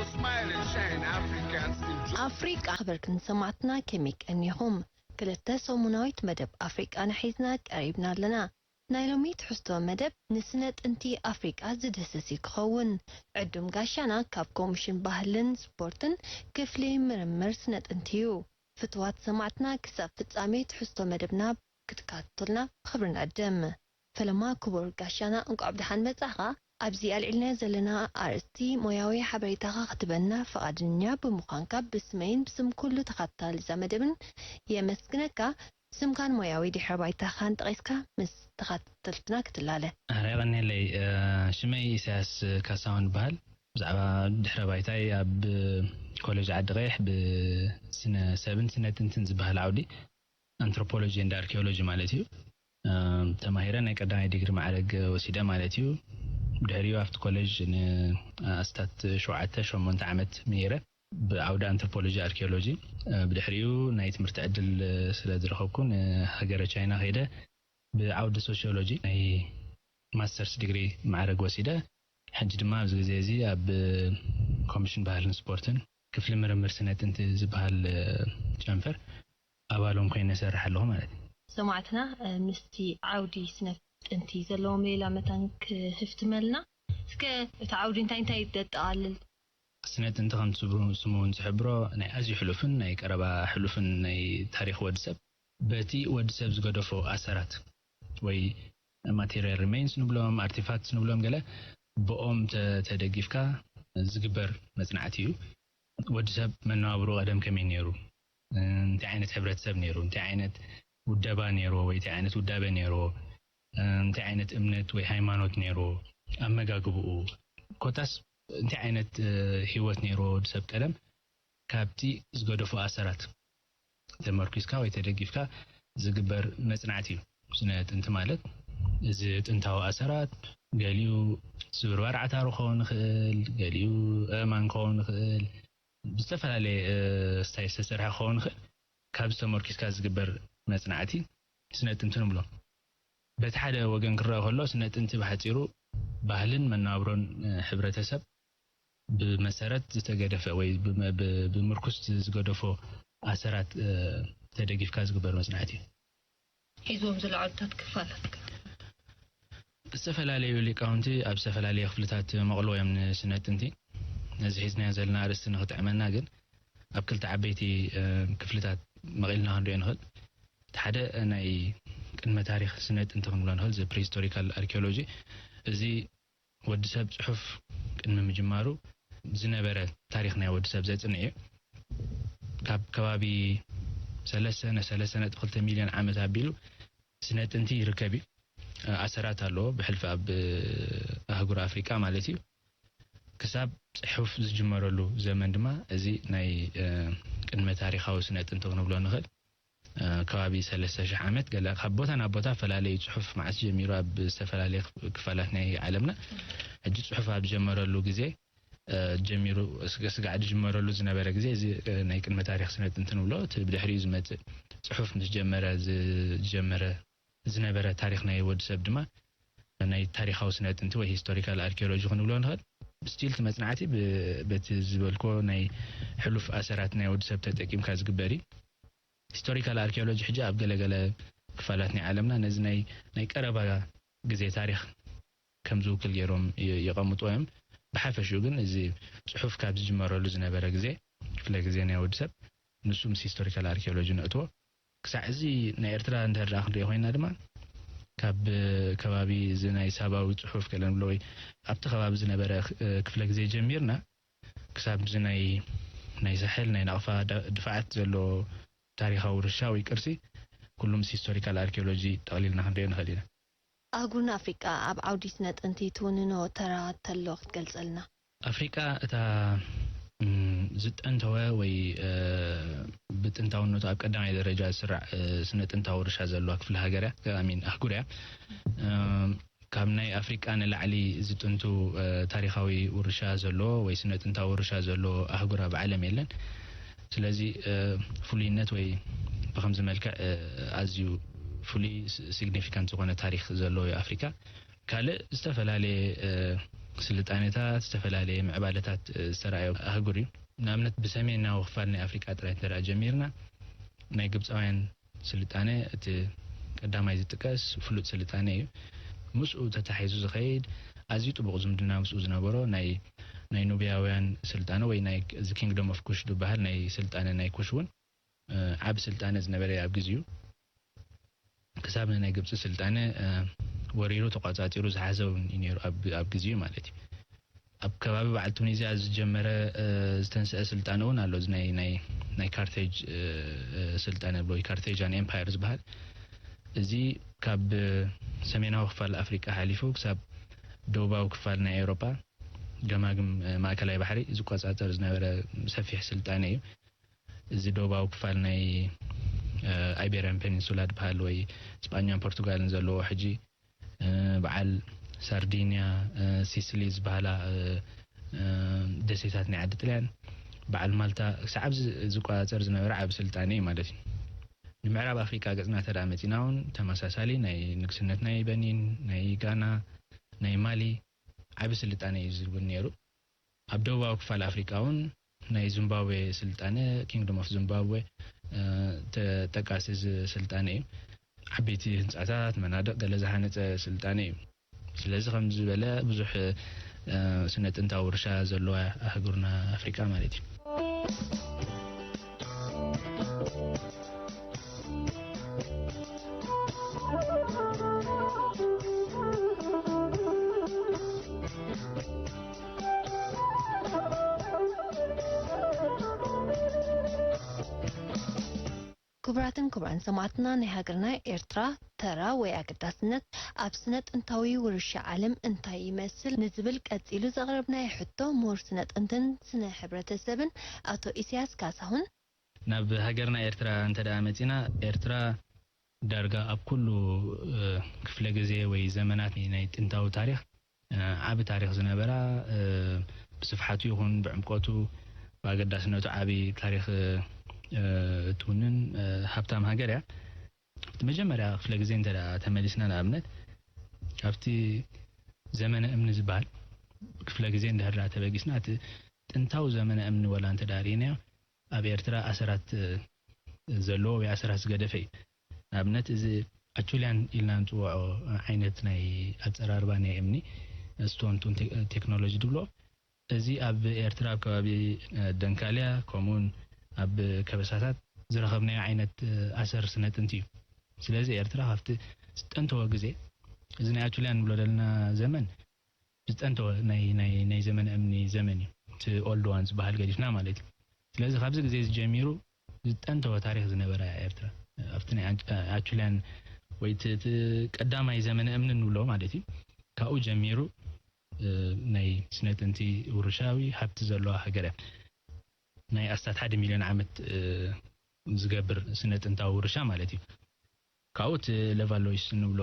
Smile and shine, Africans. Enjoy. ኣፍሪቃ። ክብርትን ሰማዕትና ከመይ ቀኒኹም? ክልተ ሰሙናዊት መደብ ኣፍሪቃና ሒዝና ቀሪብና ኣለና። ናይ ሎሚ ትሕዝቶ መደብ ንስነ ጥንቲ ኣፍሪቃ ዝድህስስ እዩ ክኸውን። ዕዱም ጋሻና ካብ ኮሚሽን ባህልን ስፖርትን ክፍሊ ምርምር ስነ ጥንቲ እዩ። ፍትዋት ሰማዕትና ክሳብ ፍጻሜ ትሕዝቶ መደብና ክትከታተሉና ብኽብሪ ንዕድም። ፈለማ ክቡር ጋሻና እንቋዕ ብደሓን መጻኻ። ኣብዚ ኣልዒልናዮ ዘለና ኣርእስቲ ሞያዊ ሓበሬታኻ ክትበና ፍቓደኛ ብምዃንካ ብስመይን ብስም ኩሉ ተኸታተልቲ እዛ መደብን የመስግነካ። ስምካን ሞያዊ ድሕረ ባይታኻን ጠቒስካ ምስ ተኸታተልትና ክትላለ። ኣረ የቐንየለይ። ሽመይ ኢሳያስ ካሳሁን ይበሃል። ብዛዕባ ድሕረ ባይታይ ኣብ ኮሌጅ ዓዲ ቀይሕ ብስነ ሰብን ስነ ጥንትን ዝበሃል ዓውዲ ኣንትሮፖሎጂ ኤንድ ኣርኪኦሎጂ ማለት እዩ ተማሂረ ናይ ቀዳማይ ዲግሪ ማዕረግ ወሲደ ማለት እዩ። ብድሕሪኡ ኣብቲ ኮሌጅ ንኣስታት ሸውዓተ ሸሞንተ ዓመት ምሂረ ብዓውዲ ኣንትሮፖሎጂ ኣርኪኦሎጂ። ብድሕሪኡ ናይ ትምህርቲ ዕድል ስለ ዝረኸብኩ ንሃገረ ቻይና ከይደ ብዓውዲ ሶሲዮሎጂ ናይ ማስተርስ ዲግሪ ማዕረግ ወሲደ። ሕጂ ድማ ኣብዚ ግዜ እዚ ኣብ ኮሚሽን ባህልን ስፖርትን ክፍሊ ምርምር ስነ ጥንቲ ዝበሃል ጨንፈር ኣባሎም ኮይነ እሰርሕ ኣለኹ ማለት እዩ። ሰማዕትና ምስቲ ዓውዲ ስነ ጥንቲ ዘለዎም ሌላ መታን ክህፍትመልና እስከ እቲ ዓውዲ እንታይ እንታይ ደጠቓልል? ስነ ጥንቲ ከም ስሙ እውን ዝሕብሮ ናይ ኣዝዩ ሕሉፍን ናይ ቀረባ ሕሉፍን ናይ ታሪኽ ወዲ ሰብ በቲ ወዲ ሰብ ዝገደፎ ኣሰራት ወይ ማቴሪያል ሪሜይንስ ንብሎም ኣርቲፋክትስ ንብሎም ገለ ብኦም ተደጊፍካ ዝግበር መፅናዕቲ እዩ። ወዲ ሰብ መነባብሮ ቀደም ከመይ ነይሩ፣ እንታይ ዓይነት ሕብረተሰብ ነይሩ፣ እንታይ ዓይነት ውደባ ነይርዎ ወይ እንታይ ዓይነት ውዳበ ነይርዎ፣ እንታይ ዓይነት እምነት ወይ ሃይማኖት ነይርዎ፣ ኣመጋግብኡ ኮታስ እንታይ ዓይነት ህይወት ነይርዎ ወዲ ሰብ ቀደም ካብቲ ዝገደፎ ኣሰራት ተመርኪስካ ወይ ተደጊፍካ ዝግበር መጽናዕቲ እዩ። ስነ ጥንቲ ማለት እዚ ጥንታዊ ኣሰራት ገሊኡ ስብርባር ዓታሩ ክኸውን ይኽእል፣ ገሊኡ ኣእማን ክኸውን ይኽእል፣ ብዝተፈላለየ ስታይ ዝተሰርሐ ክኸውን ይኽእል። ካብ ዝተመርኪስካ ዝግበር መጽናዕቲ ስነ ጥንቲ ንብሎ። በቲ ሓደ ወገን ክረአ ከሎ ስነ ጥንቲ ብሓጺሩ ባህልን መነባብሮን ሕብረተሰብ ብመሰረት ዝተገደፈ ወይ ብምርኩስ ዝገደፎ ኣሰራት ተደጊፍካ ዝግበር መጽናዕቲ እዩ። ሒዝዎም ዝለዓሉታት ክፋላት ዝተፈላለዩ ሊቃውንቲ ኣብ ዝተፈላለየ ክፍልታት መቕልዎ እዮም ንስነ ጥንቲ። ነዚ ሒዝናዮ ዘለና ኣርእስቲ ንኽጥዕመና ግን ኣብ ክልተ ዓበይቲ ክፍልታት መቒልና ክንሪኦ ንኽእል። እቲ ሓደ ናይ ቅድመ ታሪኽ ስነ ጥንቲ ክንብሎ ንኽእል፣ እዚ ፕሪሂስቶሪካል ኣርኪኦሎጂ። እዚ ወዲ ሰብ ጽሑፍ ቅድሚ ምጅማሩ ዝነበረ ታሪኽ ናይ ወዲ ሰብ ዘጽንዕ እዩ። ካብ ከባቢ ሰለስተ ነ ሰለስተ ነጥቢ ክልተ ሚልዮን ዓመት ኣቢሉ ስነ ጥንቲ ይርከብ እዩ። ኣሰራት ኣለዎ ብሕልፊ ኣብ ኣህጉር ኣፍሪቃ ማለት እዩ። ክሳብ ጽሑፍ ዝጅመረሉ ዘመን ድማ እዚ ናይ ቅድመ ታሪኻዊ ስነ ጥንቲ ክንብሎ ንኽእል ከባቢ ሰለስተ ሽሕ ዓመት ገለ ካብ ቦታ ናብ ቦታፈላለዩ ጽሑፍ መዓስ ጀሚሩ ኣብ ዝተፈላለየ ክፋላት ናይ ዓለምና ሕጂ ጽሑፍ ኣብ ዝጀመረሉ ግዜ ጀሚሩ ስጋዕ ዝጅመረሉ ዝነበረ ግዜ እዚ ናይ ቅድመ ታሪኽ ስነ ጥንቲ ንብሎ እቲ ብድሕሪኡ ዝመጽእ ጽሑፍ ምስ ጀመረ ዝጀመረ ዝነበረ ታሪኽ ናይ ወዲ ሰብ ድማ ናይ ታሪኻዊ ስነ ጥንቲ ወይ ሂስቶሪካል ኣርኪኦሎጂ ክንብሎ ንኽእል። ስቲል እቲ መጽናዕቲ በቲ ዝበልኮ ናይ ሕሉፍ ኣሰራት ናይ ወዲ ሰብ ተጠቂምካ ዝግበር እዩ። ሂስቶሪካል ኣርኪኦሎጂ ሕጂ ኣብ ገለገለ ክፋላት ናይ ዓለምና ነዚ ናይ ናይ ቀረባ ግዜ ታሪኽ ከም ዝውክል ገይሮም የቐምጥዎ እዮም። ብሓፈሽኡ ግን እዚ ጽሑፍ ካብ ዝጅመረሉ ዝነበረ ግዜ ክፍለ ግዜ ናይ ወዲ ሰብ ንሱ ምስ ሂስቶሪካል ኣርኪኦሎጂ ነእትዎ። ክሳዕ እዚ ናይ ኤርትራ እንድሕር ደኣ ክንሪኦ ኮይና ድማ ካብ ከባቢ እዚ ናይ ሳባዊ ጽሑፍ ገለ ንብሎ ወይ ኣብቲ ከባቢ ዝነበረ ክፍለ ግዜ ጀሚርና ክሳብ እዚ ናይ ናይ ሳሕል ናይ ናቕፋ ድፋዓት ዘሎ ታሪኻዊ ውርሻ ወይ ቅርሲ ኩሉ ምስ ሂስቶሪካል ኣርኪኦሎጂ ጠቕሊልና ክንሪኦ ንኽእል ኢና። ኣህጉርና ኣፍሪቃ ኣብ ዓውዲ ስነ ጥንቲ ትውንኖ ተራ ተሎ ክትገልጸልና? ኣፍሪቃ እታ ዝጠንተወ ወይ ብጥንታውነቱ ኣብ ቀዳማይ ደረጃ ዝስራዕ ስነ ጥንታዊ ውርሻ ዘለዋ ክፍለ ሃገር እያ ሚን ኣህጉር እያ። ካብ ናይ ኣፍሪቃ ንላዕሊ ዝጥንቱ ታሪኻዊ ውርሻ ዘለዎ ወይ ስነ ጥንታዊ ውርሻ ዘለዎ ኣህጉር ኣብ ዓለም የለን። ስለዚ ፍሉይነት ወይ ብከምዚ መልክዕ ኣዝዩ ፍሉይ ሲግኒፊካንት ዝኾነ ታሪክ ዘለዎ እዩ ኣፍሪካ። ካልእ ዝተፈላለየ ስልጣነታት፣ ዝተፈላለየ ምዕባለታት ዝተረኣዮ ኣህጉር እዩ። ንኣብነት ብሰሜናዊ ክፋል ናይ ኣፍሪቃ ጥራይ እንተ ጀሚርና ናይ ግብፃውያን ስልጣነ እቲ ቀዳማይ ዝጥቀስ ፍሉጥ ስልጣነ እዩ። ምስኡ ተታሒዙ ዝኸይድ ኣዝዩ ጥቡቕ ዝምድና ምስኡ ዝነበሮ ናይ ናይ ኑብያውያን ስልጣነ ወይ ናይ እዚ ኪንግዶም ኦፍ ኩሽ ዝበሃል ናይ ስልጣነ ናይ ኩሽ እውን ዓቢ ስልጣነ ዝነበረ ኣብ ግዜኡ ክሳብ ናይ ግብፂ ስልጣነ ወሪሩ ተቋፃፂሩ ዝሓዘ እውን እዩ ነይሩ ኣብ ግዜኡ ማለት እዩ። ኣብ ከባቢ በዓል ቱኒዝያ ዝጀመረ ዝተንስአ ስልጣነ እውን ኣሎ። እዚ ናይ ናይ ካርቴጅ ስልጣነ ወይ ካርቴጃን ኤምፓየር ዝበሃል እዚ ካብ ሰሜናዊ ክፋል ኣፍሪቃ ሓሊፉ ክሳብ ደቡባዊ ክፋል ናይ ኤውሮጳ ገማግም ማእከላይ ባሕሪ ዝቆጻጸር ዝነበረ ሰፊሕ ስልጣነ እዩ። እዚ ደቡባዊ ክፋል ናይ ኣይቤሪያን ፔኒንሱላ ዝበሃል ወይ ስጳኛን ፖርቱጋልን ዘለዎ ሕጂ በዓል ሳርዲንያ፣ ሲሲሊ ዝበሃላ ደሴታት ናይ ዓዲ ጥልያን በዓል ማልታ ክሳብ ዝቆጻጸር ዝነበረ ዓቢ ስልጣነ እዩ ማለት እዩ። ንምዕራብ ኣፍሪቃ ገጽና ተዳ መጺና እውን ተመሳሳሊ ናይ ንግስነት ናይ በኒን፣ ናይ ጋና፣ ናይ ማሊ ዓቢ ስልጣነ እዩ ዝብል ነይሩ። ኣብ ደቡባዊ ክፋል ኣፍሪቃ እውን ናይ ዚምባብዌ ስልጣነ፣ ኪንግዶም ኦፍ ዚምባብዌ ተጠቃሲ እዚ ስልጣነ እዩ። ዓበይቲ ህንፃታት፣ መናድቕ ገለ ዝሃነፀ ስልጣነ እዩ። ስለዚ ከምዚ ዝበለ ብዙሕ ስነ ጥንታዊ ውርሻ ዘለዋ ኣህጉርና ኣፍሪቃ ማለት እዩ። ክቡራትን ክቡራን ሰማዕትና፣ ናይ ሃገርና ኤርትራ ተራ ወይ ኣገዳስነት ኣብ ስነ ጥንታዊ ውርሻ ዓለም እንታይ ይመስል ንዝብል ቀጺሉ ዘቕረብናዮ ሕቶ ምሁር ስነ ጥንትን ስነ ሕብረተሰብን ኣቶ ኢሳያስ ካሳሁን። ናብ ሃገርና ኤርትራ እንተ ደኣ መጺና፣ ኤርትራ ዳርጋ ኣብ ኩሉ ክፍለ ግዜ ወይ ዘመናት ናይ ጥንታዊ ታሪኽ ዓቢ ታሪኽ ዝነበራ፣ ብስፍሓቱ ይኹን ብዕምቆቱ ብኣገዳስነቱ ዓቢ ታሪኽ እትውንን ሃብታም ሃገር እያ። ኣብቲ መጀመርያ ክፍለ ግዜ እንተ ደኣ ተመሊስና፣ ንኣብነት ኣብቲ ዘመነ እምኒ ዝበሃል ክፍለ ግዜ እንድሕር ደኣ ተበጊስና፣ እቲ ጥንታዊ ዘመነ እምኒ ወላ እንተ ደኣ ርኢናዮ፣ ኣብ ኤርትራ ኣሰራት ዘለዎ ወይ ኣሰራት ዝገደፈ እዩ። ንኣብነት እዚ ኣቹልያን ኢልና ንፅውዖ ዓይነት ናይ ኣፀራርባ ናይ እምኒ፣ ስቶን ቱል ቴክኖሎጂ ዝብሎ፣ እዚ ኣብ ኤርትራ ኣብ ከባቢ ደንካልያ ከምኡውን ኣብ ከበሳታት ዝረኸብናዮ ዓይነት ኣሰር ስነ ጥንቲ እዩ። ስለዚ ኤርትራ ካብቲ ዝጠንተወ ግዜ፣ እዚ ናይ ኣቹልያን ንብሎ ዘለና ዘመን ዝጠንተወ ናይ ናይ ናይ ዘመነ እምኒ ዘመን እዩ። እቲ ኦልድ ዋን ዝበሃል ገዲፍና ማለት እዩ። ስለዚ ካብዚ ግዜ እዚ ጀሚሩ ዝጠንተወ ታሪኽ ዝነበራ እያ ኤርትራ። ኣብቲ ናይ ኣን- ኣቹልያን ወይ እቲ እቲ ቀዳማይ ዘመነ እምኒ ንብሎ ማለት እዩ። ካብኡ ጀሚሩ እ፣ ናይ ስነ ጥንቲ ውርሻዊ ሃብቲ ዘለዋ ሃገር እያ። ናይ ኣስታት ሓደ ሚልዮን ዓመት እ፣ ዝገብር ስነ ጥንታዊ ውርሻ ማለት እዩ። ካብኡ እቲ ለቫሎይስ እንብሎ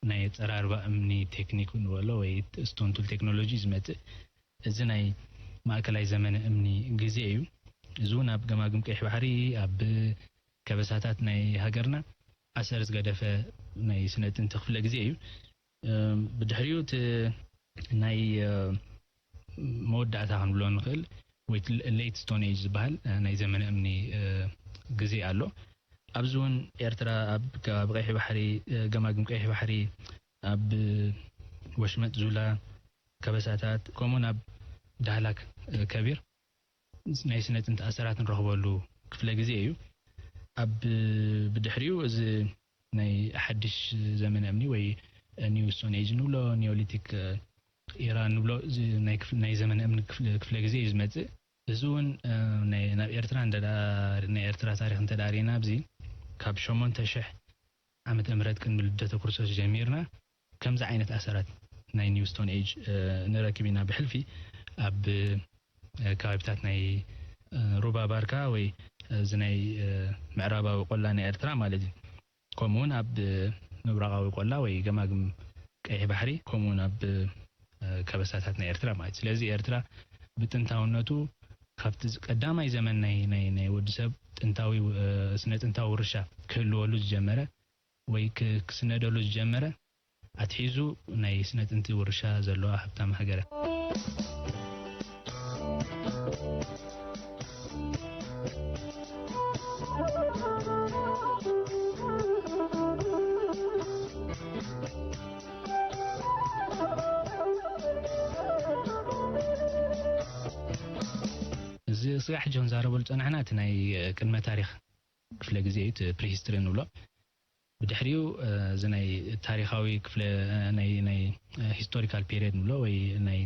ናይ ኣጸራርባ እምኒ ቴክኒክ ንበሎ ወይ ስቶን ቱል ቴክኖሎጂ ዝመጽእ፣ እዚ ናይ ማእከላይ ዘመነ እምኒ ግዜ እዩ። እዚ እውን ኣብ ገማግም ቀይሕ ባሕሪ፣ ኣብ ከበሳታት ናይ ሃገርና ኣሰር ዝገደፈ ናይ ስነ ጥንቲ ክፍለ ግዜ እዩ። ብድሕሪኡ እቲ ናይ መወዳእታ ክንብሎ ንኽእል ወይ ሌት ስቶን ኤጅ ዝበሃል ናይ ዘመነ እምኒ ግዜ ኣሎ። ኣብዚ እውን ኤርትራ ኣብ ከባቢ ቀይሕ ባሕሪ፣ ገማግም ቀይሕ ባሕሪ፣ ኣብ ወሽመጥ ዙላ፣ ከበሳታት፣ ከምኡውን ኣብ ዳህላክ ከቢር ናይ ስነ ጥንቲ ኣሰራት ንረኽበሉ ክፍለ ግዜ እዩ። ኣብ ብድሕሪኡ እዚ ናይ ሓድሽ ዘመነ እምኒ ወይ ኒው ስቶን ኤጅ ንብሎ፣ ኒዮሊቲክ ኢራ ንብሎ፣ እዚ ናይ ክፍ- ናይ ዘመነ እምኒ ክፍለ ክፍለ ግዜ እዩ ዝመጽእ። እዚ እውን እ፣ ናይ ናብ ኤርትራ እንተ ደኣ- ናይ ኤርትራ ታሪኽ እንተ ደኣ ርኢና፣ ኣብዚ ካብ ሸሞንተ ሽሕ ዓመተ ምህረት ቅድሚ ልደተ ክርስቶስ ጀሚርና ከምዚ ዓይነት ኣሰራት ናይ ኒው ስቶን ኤጅ እ፣ ንረክብ ኢና። ብሕልፊ ኣብ እ፣ ከባቢታት ናይ እ፣ ሩባ ባርካ ወይ እዚ ናይ እ፣ ምዕራባዊ ቆላ ናይ ኤርትራ ማለት እዩ። ከምኡውን ኣብ ምብራቓዊ ቆላ ወይ ገማግም ቀይሕ ባሕሪ፣ ከምኡውን ኣብ ከበሳታት ናይ ኤርትራ ማለት እዩ። ስለዚ ኤርትራ ብጥንታውነቱ ካብቲ ቀዳማይ ዘመን ናይ ናይ ናይ ወዲ ሰብ ጥንታዊ ስነ ጥንታዊ ውርሻ ክህልወሉ ዝጀመረ ወይ ክስነደሉ ዝጀመረ ኣትሒዙ ናይ ስነ ጥንቲ ውርሻ ዘለዋ ሃብታም ሃገር። እዚ ስጋዕ ሕጂ ክንዛረበሉ ጸናሕና፣ እቲ ናይ ቅድመ ታሪኽ ክፍለ ግዜ እዩ፣ እቲ ፕሪሂስትሪ ንብሎ። ብድሕሪኡ፣ እ፣ እዚ ናይ ታሪኻዊ ክፍለ፣ እ፣ ናይ፣ ናይ፣ እ፣ ሂስቶሪካል ፔሪየድ ንብሎ ወይ ናይ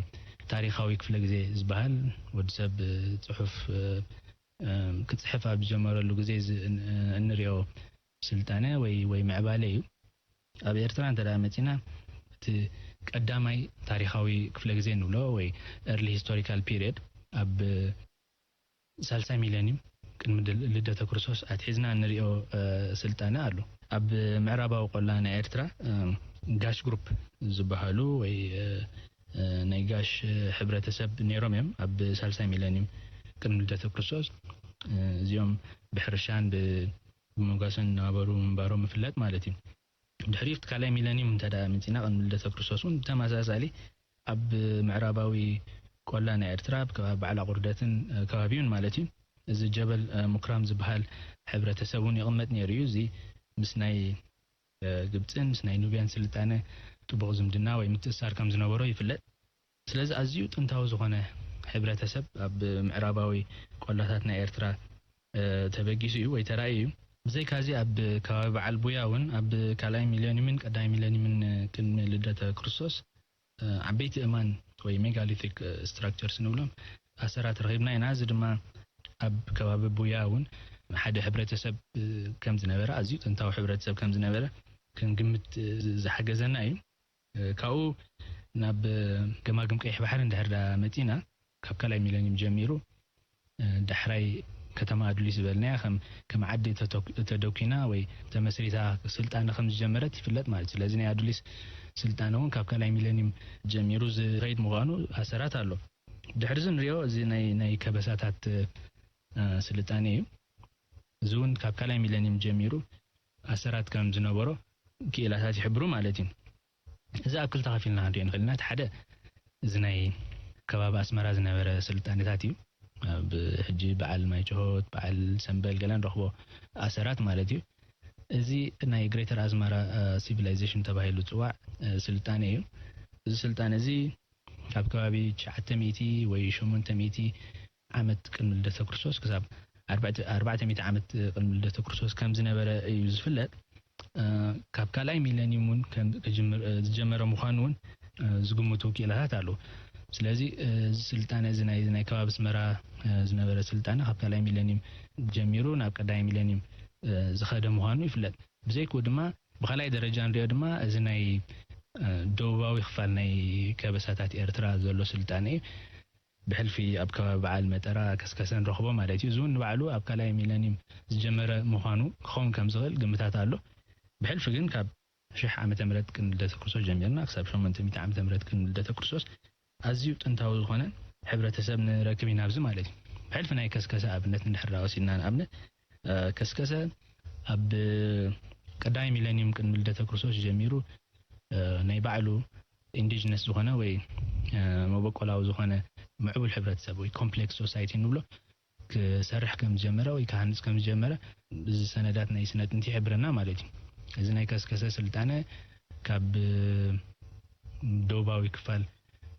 ታሪኻዊ ክፍለ ግዜ ዝበሃል፣ ወዲ ሰብ፣ እ፣ ጽሑፍ፣ እ፣ እ፣ ክጽሕፍ ኣብ ዝጀመረሉ ግዜ ዝ-፣ እ፣ እንሪኦ ስልጣነ ወይ፣ ወይ ምዕባለ እዩ። ኣብ ኤርትራ እንተ ደኣ መጺና፣ እቲ ቀዳማይ ታሪኻዊ ክፍለ ግዜ ንብሎ ወይ ኤርሊ ሂስቶሪካል ፒሪየድ ኣብ ሳልሳይ ሚለኒየም ቅድሚ ል-፣ ልደተ ክርስቶስ ኣትሒዝና እንሪኦ፣ እ፣ ስልጣነ ኣሎ። ኣብ ምዕራባዊ ቆላ ናይ ኤርትራ፣ እ፣ ጋሽ ግሩፕ ዝበሃሉ ወይ፣ እ፣ እ፣ ናይ ጋሽ ሕብረተሰብ ነይሮም እዮም። ኣብ ሳልሳይ ሚለኒየም ቅድሚ ልደተ ክርስቶስ፣ እ፣ እዚኦም ብሕርሻን ብ-፣ ብምጓሰን እናበሩ ምንባሮም ይፍለጥ ማለት እዩ። ድሕሪኡ እቲ ካልኣይ ሚለኒየም እንተ ደኣ መጺና፣ ቅድሚ ልደተ ክርስቶስ እውን ብተመሳሳሊ ኣብ ምዕራባዊ ቆላ ናይ ኤርትራ፣ ኣብ ከባቢ በዓል ኣቑርደትን፣ እ፣ ከባቢኡን ማለት እዩ፣ እዚ ጀበል፣ እ፣ ሙክራም ዝበሃል ሕብረተሰብ እውን ይቕመጥ ነይሩ እዩ። እዚ ምስ ናይ፣ እ፣ ግብጽን ምስ ናይ ኑብያን ስልጣነ ጥቡቕ ዝምድና ወይ ምትእስሳር ከም ዝነበሮ ይፍለጥ። ስለዚ ኣዝዩ ጥንታዊ ዝኾነ ሕብረተሰብ ኣብ ምዕራባዊ ቆላታት ናይ ኤርትራ፣ እ፣ ተበጊሱ እዩ ወይ ተራእዩ እዩ። ብዘይካዚ ኣብ ከባቢ በዓል ቡያ እውን ኣብ ካልኣይ ሚለኒየምን ቀዳማይ ሚለኒየምን ቅድሚ ልደተ ክርስቶስ፣ እ፣ ዓበይቲ እማን ወይ ሜጋሊቲክ፣ እ፣ ስትራክቸርስ ንብሎም ኣሰራት ረኺብና ኢና። እዚ ድማ ኣብ ከባቢ ቡያ እውን ሓደ ሕብረተሰብ፣ እ፣ ከም ዝነበረ፣ ኣዝዩ ጥንታዊ ሕብረተሰብ ከም ዝነበረ ክንግምት፣ እ፣ ዝሓገዘና እዩ። እ፣ ካብኡ ናብ፣ እ፣ ገማግም ቀይሕ ባሕሪ እንድሕር ዳ መጺና፣ ካብ ካልኣይ ሚለኒየም ጀሚሩ፣ እ፣ ዳሕራይ ከተማ ኣዱሊስ ዝበልናያ ከም፣ ከም ዓዲ ተተኩ-፣ ተደኲና ወይ ተመስሪታ ስልጣነ ከም ዝጀመረት ይፍለጥ ማለት እዩ። ስለዚ ናይ ኣዱሊስ ስልጣነ እውን ካብ ካልኣይ ሚለኒየም ጀሚሩ ዝኸይድ ምዃኑ ኣሰራት ኣሎ። ድሕሪ እዚ ንሪኦ፣ እዚ ናይ፣ ናይ ከበሳታት፣ እ፣ ስልጣነ እዩ። እዚ እውን ካብ ካልኣይ ሚለኒየም ጀሚሩ ኣሰራት ከም ዝነበሮ ክኢላታት ይሕብሩ ማለት እዩ። እዚ ኣብ ክልተ ከፊልና ክንሪኦ ንኽእል ኢና። እቲ ሓደ እዚ ናይ ከባቢ ኣስመራ ዝነበረ ስልጣኔታት እዩ። ኣብ ሕጂ በዓል ማይጭሆት፣ በዓል ሰምበል ገለ ንረኽቦ ኣሰራት ማለት እዩ። እዚ ናይ ግሬተር ኣስመራ፣ እ፣ ሲቪላይዜሽን ተባሂሉ ዝጽዋዕ፣ እ፣ ስልጣኔ እዩ። እዚ ስልጣኔ እዚ ካብ ከባቢ ትሽዓተ ሚእቲ ወይ ሸሞንተ ሚእቲ ዓመት ቅድሚ ልደተ ክርስቶስ ክሳብ ኣርባዕተ፣ ኣርባዕተ ሚእቲ ዓመት ቅድሚ ልደተ ክርስቶስ ከም ዝነበረ እዩ ዝፍለጥ። እ፣ ካብ ካልኣይ ሚለኒየም እውን ከም ክጅምር፣ እ፣ ዝጀመረ ምዃኑ እውን፣ እ፣ ዝግምቱ ክኢላታት ኣለዉ። ስለዚ፣ እ፣ እዚ ስልጣነ እዚ ናይ፣ ናይ ከባቢ ኣስመራ፣ እ፣ ዝነበረ ስልጣነ ካብ ካልኣይ ሚለኒየም ጀሚሩ ናብ ቀዳማይ ሚለኒየም፣ እ፣ ዝኸደ ምዃኑ ይፍለጥ። ብዘይክኡ ድማ ብኻልኣይ ደረጃ ንሪኦ ድማ እዚ ናይ፣ እ፣ ደቡባዊ ክፋል ናይ ከበሳታት ኤርትራ ዘሎ ስልጣነ እዩ። ብሕልፊ ኣብ ከባቢ በዓል መጠራ ከስከሰ ንረኽቦ ማለት እዩ። እዚ እውን ንባዕሉ ኣብ ካልኣይ ሚለኒየም ዝጀመረ ምዃኑ ክኸውን ከም ዝኽእል ግምታት ኣሎ። ብሕልፊ ግን ካብ ሽሕ ዓመተ ምህረት ቅድሚ ልደተ ክርስቶስ ጀሚርና ክሳብ ሸሞንተ ሚእቲ ዓመተ ምህረት ቅድሚ ልደተ ክርስቶስ ኣዝዩ ጥንታዊ ዝኾነ ሕብረተሰብ ንረክብ ኢና ኣብዚ ማለት እዩ። ብሕልፊ ናይ ከስከሰ ኣብነት እንድሕር ወሲድና ንኣብነት፣ እ፣ ከስከሰ ኣብ ቀዳማይ ሚለኒየም ቅድሚ ልደተ ክርስቶስ ጀሚሩ፣ እ፣ ናይ ባዕሉ ኢንዲጅነስ ዝኾነ ወይ፣ እ፣ መበቆላዊ ዝኾነ ምዕቡል ሕብረተሰብ ወይ ኮምፕሌክስ ሶሳይቲ ንብሎ ክሰርሕ ከም ዝጀመረ ወይ ክሃንጽ ከም ዝጀመረ እዚ ሰነዳት ናይ ስነ ጥንቲ ይሕብረና ማለት እዩ። እዚ ናይ ከስከሰ ስልጣነ ካብ ደቡባዊ ክፋል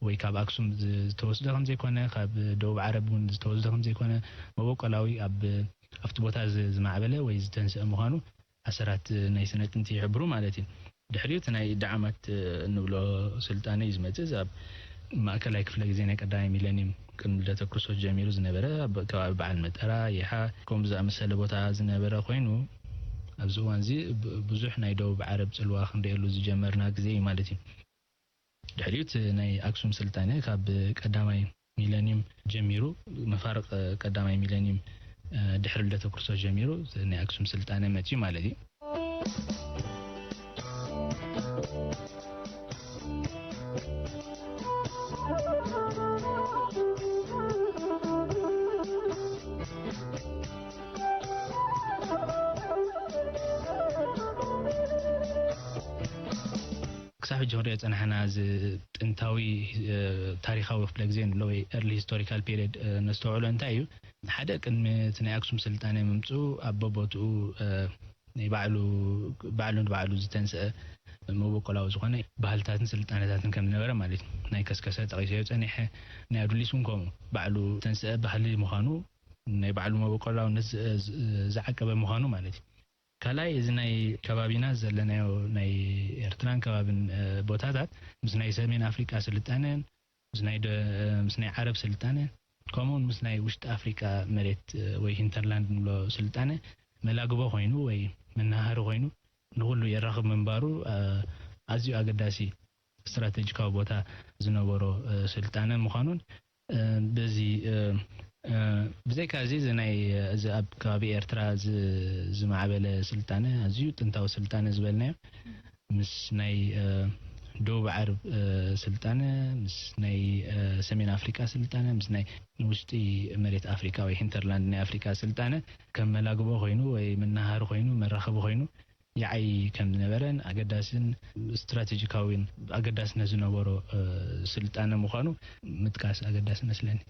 ወይ ካብ ኣክሱም ዝ-፣ ዝተወስደ ከም ዘይኮነ፣ ካብ ደቡብ ዓረብ እውን ዝተወስደ ከም ዘይኮነ፣ መበቆላዊ ኣብ፣ ኣብቲ ቦታ ዝ-፣ ዝማዕበለ ወይ ዝተንስአ ምዃኑ ኣሰራት ናይ ስነ ጥንቲ ይሕብሩ ማለት እዩ። ድሕሪኡ እቲ ናይ ደዓማት እንብሎ ስልጣነ እዩ ዝመጽእ። እዚ ኣብ ማእከላይ ክፍለ ግዜ ናይ ቀዳማይ ሚለኒየም ቅድሚ ልደተ ክርስቶስ ጀሚሩ ዝነበረ፣ ኣብ ከባቢ በዓል መጠራ፣ ይሓ፣ ከምኡ ዝኣመሰለ ቦታ ዝነበረ ኮይኑ፣ ኣብዚ እዋን እዚ ብ-፣ ብዙሕ ናይ ደቡብ ዓረብ ጽልዋ ክንርእየሉ ዝጀመርና ግዜ እዩ ማለት እዩ። ድሕሪኡ እቲ ናይ ኣክሱም ስልጣነ ካብ ቀዳማይ ሚለኒየም ጀሚሩ፣ መፋርቕ ቀዳማይ ሚለኒየም፣ እ፣ ድሕሪ ልደተ ክርስቶስ ጀሚሩ ናይ ኣክሱም ስልጣነ መፅዩ ማለት እዩ። ሕጂ ክንሪኦ ጸናሕና፣ እዚ ጥንታዊ፣ እ፣ ታሪኻዊ ክፍለ ግዜ ንብሎ ወይ early historical period፣ እ፣ ነስተውዕሎ እንታይ እዩ? ሓደ፣ ቅድሚ እቲ ናይ ኣክሱም ስልጣነ ምምጽኡ ኣብ በቦትኡ፣ እ፣ ናይ ባዕሉ፣ ባዕሉ ንባዕሉ ዝተንስአ መበቆላዊ ዝኾነ ባህልታትን ስልጣነታትን ከም ዝነበረ ማለት እዩ። ናይ ከስከሰ ጠቒሰዮ ጸኒሐ፣ ናይ ኣዱሊስ እውን ከምኡ ባዕሉ ዝተንስአ ባህሊ ምዃኑ፣ ናይ ባዕሉ መበቆላውነት ዝ-፣ ዝ-፣ ዝዓቀበ ምዃኑ ማለት እዩ። ካልኣይ፣ እዚ ናይ ከባቢና ዘለናዮ ናይ ኤርትራን ከባብን፣ እ፣ ቦታታት ምስ ናይ ሰሜን ኣፍሪቃ ስልጣነ፣ ምስ ናይ ደ-፣ ምስ ናይ ዓረብ ስልጣነ፣ ከምኡውን ምስ ናይ ውሽጢ ኣፍሪቃ መሬት፣ እ፣ ወይ ሂንተርላንድ ንብሎ ስልጣነ መላግቦ ኮይኑ ወይ መናሃሪ ኮይኑ ንኹሉ የራኽብ ምንባሩ፣ እ፣ ኣዝዩ ኣገዳሲ ስትራቴጂካዊ ቦታ ዝነበሮ፣ እ፣ ስልጣነ ምዃኑን፣ እ፣ በዚ፣ እ፣ እ፣ ብዘይካ እዚ፣ እዚ ናይ፣ እዚ ኣብ ከባቢ ኤርትራ ዝ-፣ ዝማዕበለ ስልጣነ፣ ኣዝዩ ጥንታዊ ስልጣነ ዝበልናዮ፣ ምስ ናይ፣ እ፣ ደቡብ ዓረብ፣ እ፣ ስልጣነ፣ ምስ ናይ፣ እ፣ ሰሜን ኣፍሪቃ ስልጣነ፣ ምስ ናይ ንውሽጢ መሬት ኣፍሪቃ ወይ ሂንተርላንድ ናይ ኣፍሪቃ ስልጣነ ከም መላግቦ ኮይኑ ወይ መናሃሪ ኮይኑ፣ መራኸቢ ኮይኑ ይዓዪ ከም ዝነበረን ኣገዳስን ስትራቴጂካዊን ኣገዳስነት ዝነበሮ፣ እ፣ ስልጣነ ምዃኑ ምጥቃስ ኣገዳሲ መስለኒ።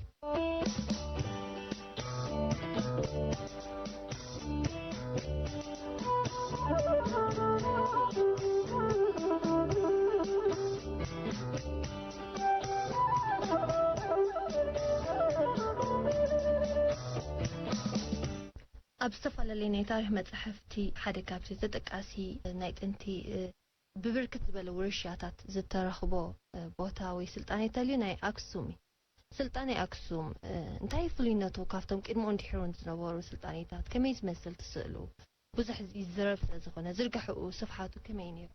ኣብ ዝተፈላለየ ናይ ታሪኽ መጻሕፍቲ ሓደ ካብቲ ተጠቃሲ ናይ ጥንቲ፣ እ፣ ብብርክት ዝበለ ውርሻታት ዝተረኽቦ፣ እ፣ ቦታ ወይ ስልጣኔ ተልዩ ናይ ኣክሱም እዩ። ስልጣኔ ኣክሱም፣ እ፣ እንታይ እዩ ፍሉይነቱ ካብቶም ቅድምኡን ድሒሩን ዝነበሩ ስልጣኔታት? ከመይ ዝመስል እቲ ስእሉ? ብዙሕ ይዝረብ ስለ ዝኾነ ዝርግሐኡ ስፍሓቱ ከመይ እዩ ነይሩ?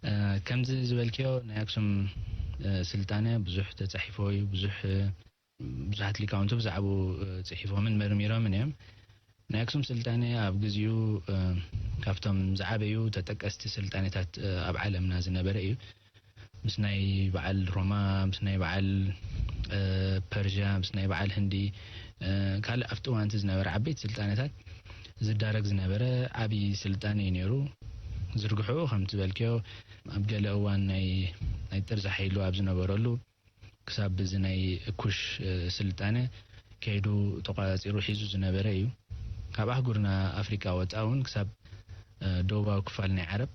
እ፣ ከምዚ ዝበልክዮ ናይ ኣክሱም፣ እ፣ ስልጣነ ብዙሕ ተጻሒፍዎ እዩ። ብዙሕ፣ እ፣ ብዙሓት ሊቃውንቲ ብዛዕባኡ፣ እ፣ ጽሒፎምን መርሚሮምን እዮም። ናይ ኣክሱም ስልጣነ ኣብ ግዜኡ፣ እ፣ ካብቶም ዝዓበዩ ተጠቀስቲ ስልጣኔታት፣ እ፣ ኣብ ዓለምና ዝነበረ እዩ። ምስ ናይ በዓል ሮማ፣ ምስ ናይ በዓል፣ እ፣ ፐርዥያ፣ ምስ ናይ በዓል ህንዲ፣ እ፣ ካልእ ኣብቲ እዋን እቲ ዝነበረ ዓበይቲ ስልጣነታት ዝዳረግ ዝነበረ ዓቢ ስልጣነ እዩ ነይሩ። ዝርግሕኡ ከምቲ ዝበልክዮ ኣብ ገለ እዋን ናይ፣ ናይ ጥርዚ ሓይሉ ኣብ ዝነበረሉ ክሳብ እዚ ናይ ኩሽ፣ እ፣ ስልጣነ ከይዱ ተቋጺሩ ሒዙ ዝነበረ እዩ። ካብ ኣህጉርና ኣፍሪቃ ወጻኢ እውን ክሳብ፣ እ፣ ደቡባዊ ክፋል ናይ ዓረብ፣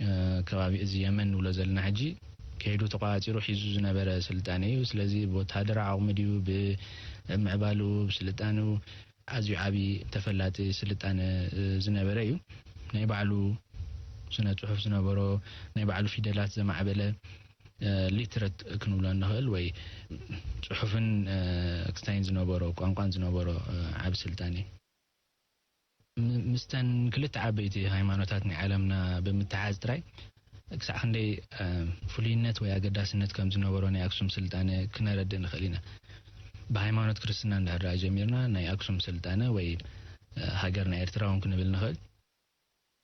እ፣ ከባቢ እዚ የመን ንብሎ ዘለና ሕጂ ከይዱ ተቋጺሩ ሒዙ ዝነበረ ስልጣነ እዩ። ስለዚ ብወተሃደራዊ ዓቕሚ ድዩ፣ ብምዕባልኡ፣ ብስልጣንኡ ኣዝዩ ዓቢ ተፈላጢ ስልጣነ፣ እ፣ ዝነበረ እዩ። ናይ ባዕሉ ስነ ጽሑፍ ዝነበሮ፣ ናይ ባዕሉ ፊደላት ዘማዕበለ፣ እ፣ ሊትረት ክንብሎ እንኽእል ወይ ጽሑፍን፣ እ፣ ክስታይን ዝነበሮ፣ ቋንቋን ዝነበሮ፣ እ፣ ዓቢ ስልጣን እዩ። ም-፣ ምስተን ክልተ ዓበይቲ ሃይማኖታት ናይ ዓለምና ብምትሓዝ ጥራይ ክሳዕ ክንደይ፣ እ፣ ፍሉይነት ወይ ኣገዳስነት ከም ዝነበሮ ናይ ኣክሱም ስልጣነ ክነረድእ ንኽእል ኢና። ብሃይማኖት ክርስትና እንድሕር ደኣ ጀሚርና ናይ ኣክሱም ስልጣነ ወይ፣ እ፣ ሃገርና ኤርትራ እውን ክንብል ንኽእል።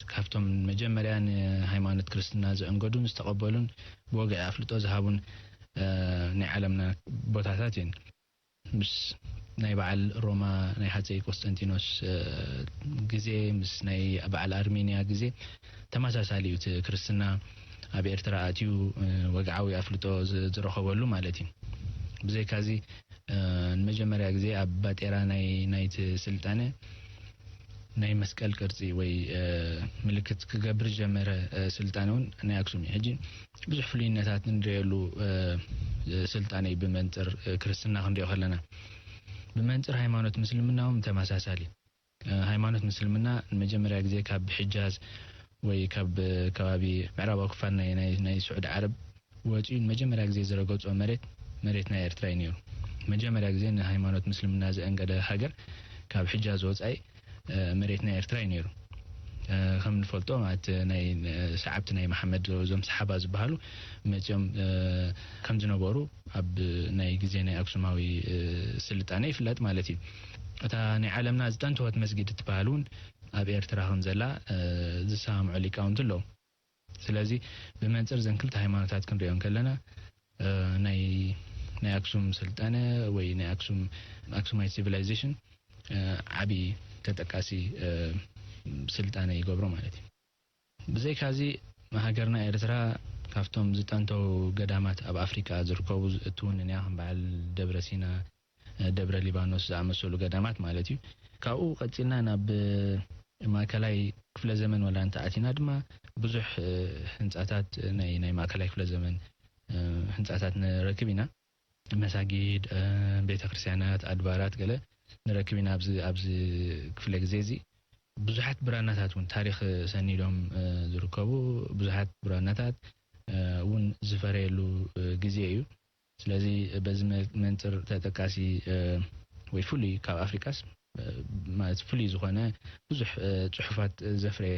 ካብቶም መጀመርያ ንሃይማኖት ክርስትና ዘአንገዱን ዝተቐበሉን ብወግዒ ኣፍልጦ ዝሃቡን፣ እ፣ ናይ ዓለምና ቦታታት እየን። ምስ ናይ በዓል ሮማ ናይ ሃጸይ ቆስጠንጢኖስ፣ እ፣ ግዜ፣ ምስ ናይ በዓል ኣርሜንያ ግዜ ተመሳሳሊ እዩ። እቲ ክርስትና ኣብ ኤርትራ ኣትዩ፣ እ፣ ወግዓዊ ኣፍልጦ ዝ-፣ ዝረኸበሉ ማለት እዩ። ብዘይካዚ፣ እ፣ ንመጀመርያ ግዜ ኣብ ባጤራ ናይ፣ ናይቲ ስልጣነ ናይ መስቀል ቅርጺ ወይ፣ እ፣ ምልክት ክገብር ዝጀመረ፣ እ፣ ስልጣነ እውን ናይ ኣክሱም እዩ። ሕጂ ብዙሕ ፍሉይነታት ንሪኤሉ፣ እ፣ ስልጣነ እዩ ብመንጽር፣ እ፣ ክርስትና ክንሪኦ ከለና። ብመንጽር ሃይማኖት ምስልምና እውን ተመሳሳሊ። እ፣ ሃይማኖት ምስልምና ንመጀመርያ ግዜ ካብ ሒጃዝ ወይ ካብ፣ እ፣ ከባቢ ምዕራባዊ ክፋል ናይ፣ ናይ፣ ናይ ስዑዲ ዓረብ ወጺኡ ንመጀመርያ ግዜ ዝረገጾ መሬት፣ መሬት ናይ ኤርትራ እዩ ነይሩ። መጀመርያ ግዜ ንሃይማኖት ምስልምና ዘአንገደ ሃገር ካብ ሒጃዝ ወጻኢ፣ እ፣ መሬት ናይ ኤርትራ እዩ ነይሩ። እ፣ ከም ንፈልጦ ማለት ናይ፣ እ፣ ሰዓብቲ ናይ መሓመድ እዞም ሰሓባ ዝበሃሉ መጺኦም፣ እ፣ ከም ዝነበሩ ኣብ ናይ ግዜ ናይ ኣክሱማዊ፣ እ፣ ስልጣነ ይፍለጥ ማለት እዩ። እታ ናይ ዓለምና ዝጠንተወት መስጊድ እትበሃል እውን ኣብ ኤርትራ ከም ዘላ፣ እ፣ ዝሰማምዑ ሊቃውንቲ ኣለዉ። ስለዚ ብመንጽር እዘን ክልተ ሃይማኖታት ክንሪኦ እንከለና፣ እ፣ ናይ፣ ናይ ኣክሱም ስልጣነ ወይ ናይ ኣክሱም፣ ኣክሱማይት ሲቪላይዜሽን፣ እ፣ ዓቢ ተጠቃሲ፣ እ፣ ስልጣነ ይገብሮ ማለት እዩ። ብዘይካዚ ሃገርና ኤርትራ ካብቶም ዝጠንተው ገዳማት ኣብ ኣፍሪቃ ዝርከቡ ዝእትውንን እያ፣ ከም በዓል ደብረ ሲና፣ ደብረ ሊባኖስ ዝኣመሰሉ ገዳማት ማለት እዩ። ካብኡ ቀጺልና ናብ ማእከላይ ክፍለ ዘመን ወላ እንተ ኣቲና ድማ ብዙሕ ህንጻታት ናይ፣ ናይ ማእከላይ ክፍለ ዘመን ህንጻታት ንረክብ ኢና። መሳጊድ፣ ቤተ ክርስቲያናት፣ ኣድባራት ገለ ንረክብ ኢና ኣብዚ፣ ኣብዚ ክፍለ ግዜ እዚ። ብዙሓት ብራናታት እውን ታሪኽ ሰኒዶም ዝርከቡ ብዙሓት ብራናታት እውን ዝፈረየሉ ግዜ እዩ። ስለዚ በዚ መ-፣ መንጽር ተጠቃሲ ወይ ፍሉይ ካብ ኣፍሪቃስ ማለት ፍሉይ ዝኾነ ብዙሕ ጽሑፋት ዘፍረየ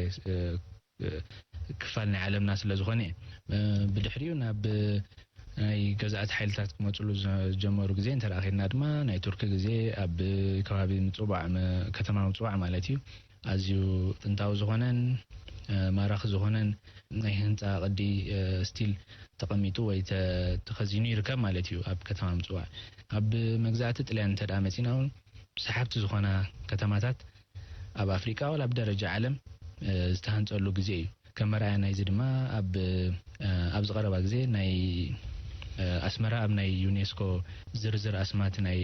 ክፋል ናይ ዓለምና ስለ ዝኾነ እዩ። ብድሕሪኡ ናብ ናይ ገዛእቲ ሓይልታት ክመጽሉ ዝጀመሩ ግዜ እንተ ረኣኺና ድማ ናይ ቱርኪ ግዜ ኣብ ከባቢ ምጽዋዕ መ-፣ ከተማ ምጽዋዕ ማለት እዩ። ኣዝዩ ጥንታዊ ዝኾነን ማራኺ ዝኾነን ናይ ህንጻ ቅዲ ስቲል ተቐሚጡ ወይ ተ-፣ ተኸዚኑ ይርከብ ማለት እዩ። ኣብ ከተማ ምጽዋዕ ኣብ መግዛእቲ ጥልያን እንተ ደኣ መጺና እውን ሰሓብቲ ዝኾና ከተማታት ኣብ ኣፍሪቃ ዋላ ኣብ ደረጃ ዓለም ዝተሃንጸሉ ግዜ እዩ። ከም መርኣያ ናይዚ ድማ ኣብ ኣብዚ ቀረባ ግዜ ናይ ኣስመራ ኣብ ናይ ዩኔስኮ ዝርዝር ኣስማት ናይ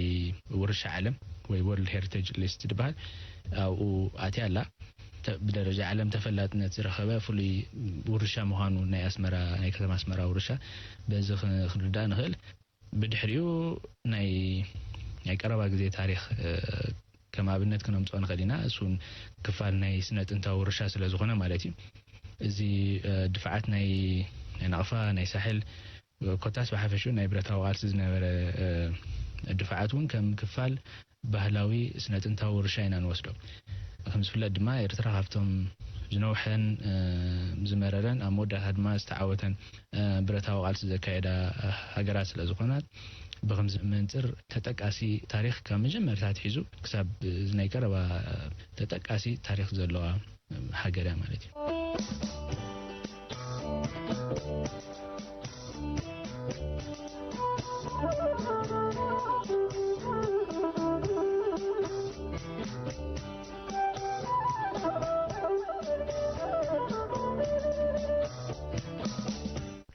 ውርሻ ዓለም ወይ ወርልድ ሄሪቴጅ ሊስት ዝበሃል ኣብኡ ኣትያ ኣላ። ተ-፣ ብደረጃ ዓለም ተፈላጥነት ዝረኸበ ፍሉይ ውርሻ ምዃኑ ናይ ኣስመራ፣ ናይ ከተማ ኣስመራ ውርሻ በዚ ክ-፣ ክንርዳእ ንኽእል። ብድሕሪኡ ናይ፣ ናይ ቀረባ ግዜ ታሪኽ ከም ኣብነት ክነምጽኦ ንኽእል ኢና። እሱን ክፋል ናይ ስነ ጥንታዊ ውርሻ ስለ ዝኾነ ማለት እዩ። እዚ ድፍዓት ናይ፣ ናይ ናቕፋ፣ ናይ ሳሕል፣ ኮታስ ብሓፈሽኡ ናይ ብረታዊ ቃልሲ ዝነበረ ድፍዓት እውን ከም ክፋል ባህላዊ ስነ ጥንታዊ ውርሻ ኢና ንወስዶ። ከም ዝፍለጥ ድማ ኤርትራ ካብቶም ዝነውሐን ዝመረረን ኣብ መወዳእታ ድማ ዝተዓወተን ብረታዊ ቃልሲ ዘካየዳ ሃገራት ስለ ዝኾናት ብከምዚ መንጽር ተጠቃሲ ታሪኽ ካብ መጀመርታ ኣትሒዙ ክሳብ እዚ ናይ ቀረባ ተጠቃሲ ታሪኽ ዘለዋ ሃገር እያ ማለት እዩ።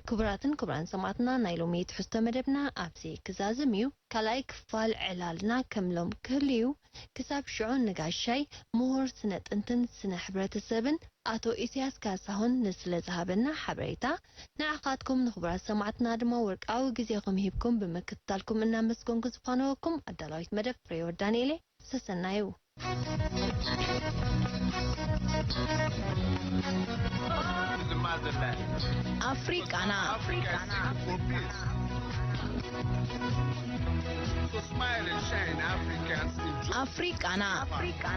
ክቡራትን ክቡራን ሰማዕትና፣ ናይ ሎሚ ትሕዝቶ መደብና ኣብዚ ክዛዝም እዩ። ካልኣይ ክፋል ዕላልና ከም ሎም ክህሉ እዩ። ክሳብ ሽዑ ንጋሻይ ምሁር ስነ ጥንትን ስነ ሕብረተሰብን ኣቶ ኢሳያስ ካሳሁን ንስለ ዝሃበና ሓበሬታ፣ ንዓኻትኩም ንኽቡራት ሰማዕትና ድማ ወርቃዊ ግዜኹም ሂብኩም ብምክትታልኩም እናመስገንኩ ዝፋነወኩም ኣዳላዊት መደብ ፍሬህይወት ዳንኤል እየ። ሰሰናዩ። ኣፍሪቃና። ኣፍሪቃና።